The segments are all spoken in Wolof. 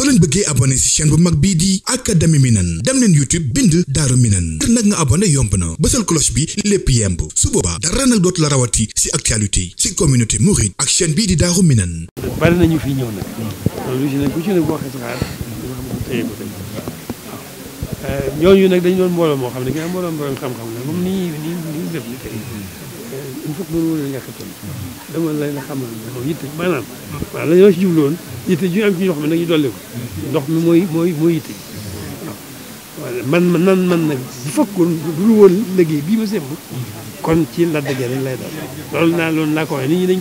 soo leen bëggee abonné ci chaîne bu mag bii di Académie Minane dem leen YouTube bind Daaru Minane ngir nag nga abonné yomb na bësal cloche bi lépp yemb su boobaa dara nag dootu la rawati ci actualité ci communauté mouride ak chaîne bii di Daaru Minane. bari nañu fi ñëw nag loolu ci nag ku ci ne boo waxee sa xaar nga xam ne téye ko dem waaw ñooñu nag dañu doon mbooloo moo xam ne nga mbooloo borom xam-xam la moom nii def ni tey il faut que loolu wala ñàkkatoon dama lay na xamal ne moom yitte maanaam waaw la ñoo ci jubloon yitte ju am ci ñoo xam ne nag ñu dolli ko ndox mi mooy yitte waaw man nag bu fekkoon du lu woon liggéey bii ma semb kon ci la dëggee rek lay dal loolu laa ko waxee nit ñi dañ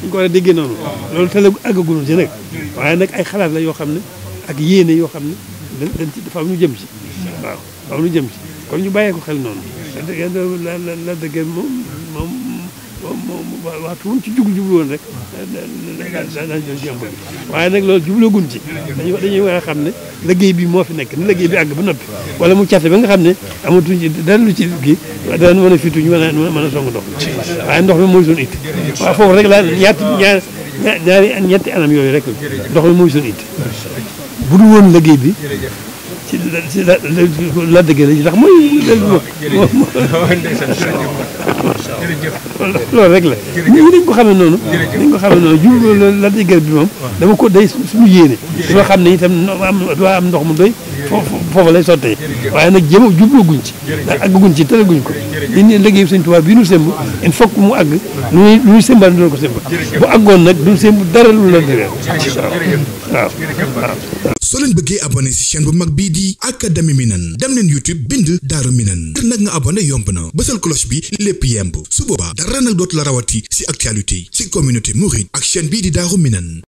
ko war a déggee noonu loolu te la àggagul ci nag waaye nag ay xalaat la yoo xam ne ak yéene yoo xam ne dañ ci dafa am ñu jëm ci waaw dafa am ñu jëm ci kon ñu bàyyee ko xel noonu la dëggee moom waxtu wuñ ci jublu woon rek daañu doon jëm waaye nag loolu jubloogun ci dañuy war a xam ne liggéey bi moo fi nekk ni liggéey bi àgg ba noppi wala mu cate ba nga xam ne amatuñ ci dara lu ci kii daan mën a fitu ñu mën a song ndox waaye ndox mi mooy suñu it waaw foofu rek laa ñetti anam yooyu rek ndox mi mooy suñu it bu dul woon liggéey bi ci la dëggee la ci ndax mooy loolu rek la nit ñi dañ ko xamee noonu jublu la dëggee bi moom dama ko day suñu yéene soo xam ne itam doo am ndox mu doy foofu lay sottee waaye nag jubluguñ ci ndax àgguñ ci tëlaguñ ko li ñu liggéey Sëñ Tuubaa bii nu semb il faut que mu àgg lu ñuy sembal doon ko semb bu àggoon nag du semb dara lu la dëggee waaw soo leen bëggee abonné ci chaîne bu mag bii di Académie Minane dem leen YouTube bind Daaru Minane ngir nag nga abonné yomb na bësal cloche bi lépp yemb su boobaa dara nag dootu la rawati ci actualité ci communauté mouride ak chaîne bii di Daaru Minane.